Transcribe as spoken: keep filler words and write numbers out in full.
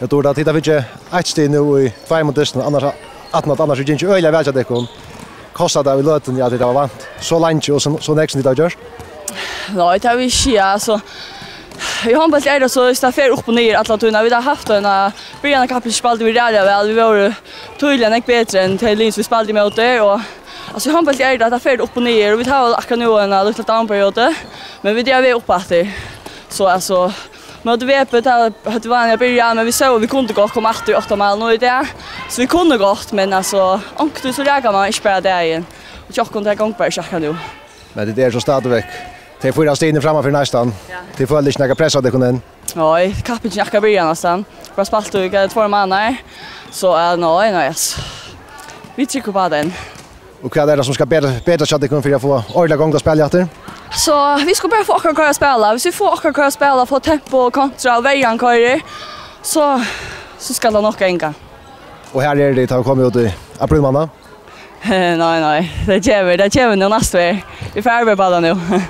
Nú, Durita, tit hava fingið eitt stig nú í tveimum dystum, annars, aftan á at annars er gingið øgiliga væl hjá tykkum. Kostar tað í løtuni, at tit hava vant so leingi og so, so nógv, sum tit hava gjørt? Nei, tað vil eg ikki siga, altso. Í hondbólti er tað so, at tað fer upp og niður alla tíðina. Vit hava havt eina byrjan av kappingini, spældu vit ræðuliga væl. Vit vóru týðiliga nógv betri enn tey lið, sum vit spældu ímóti, og, altso, í hondbólti er tað, tað fer upp og niður, og vit hava akkurát nú eina lítla down-periodu, men vit eru á veg upp aftur. So, altso, móti Vepu, tá høvdu vit vanliga byrjað, men vit sóu, at vit kundu gott koma aftur í átta mál nú í dag. So vit kunnu gott, men, altso, onkuntíð so rakar mann ikki bara dagin. Og hjá okkum, tað gongur bara ikki akkurát nú. Men tit eru so stadigvæk tey fýra stigini frammanfyri næstan. Ja. Tit føla ikki nakað press á tykkum enn? Nei, kappingin er akkurát byrjað næstan. Bara spælt í, hvat, tveir mánaðir. So, eh, nei, nei, altso. Vit trúgva upp á tað. Og hvat er tað, sum skal betra, betrast hjá tykkum fyri at fáa ordiliga gongd at spæla aftur? So, vit skulu bara fáa okkara koyr at spæla. Viss vit fáa okkara koyr at spæla, fáa tempo og kontra og verjan koyrir, so, so skal tað nokk ganga. Og her eru tit, tá vit koma út í aprílmánað? Nei, nei, tað kemur, tað kemur nú næstu ferð. Vit fara bara upp á tað nú.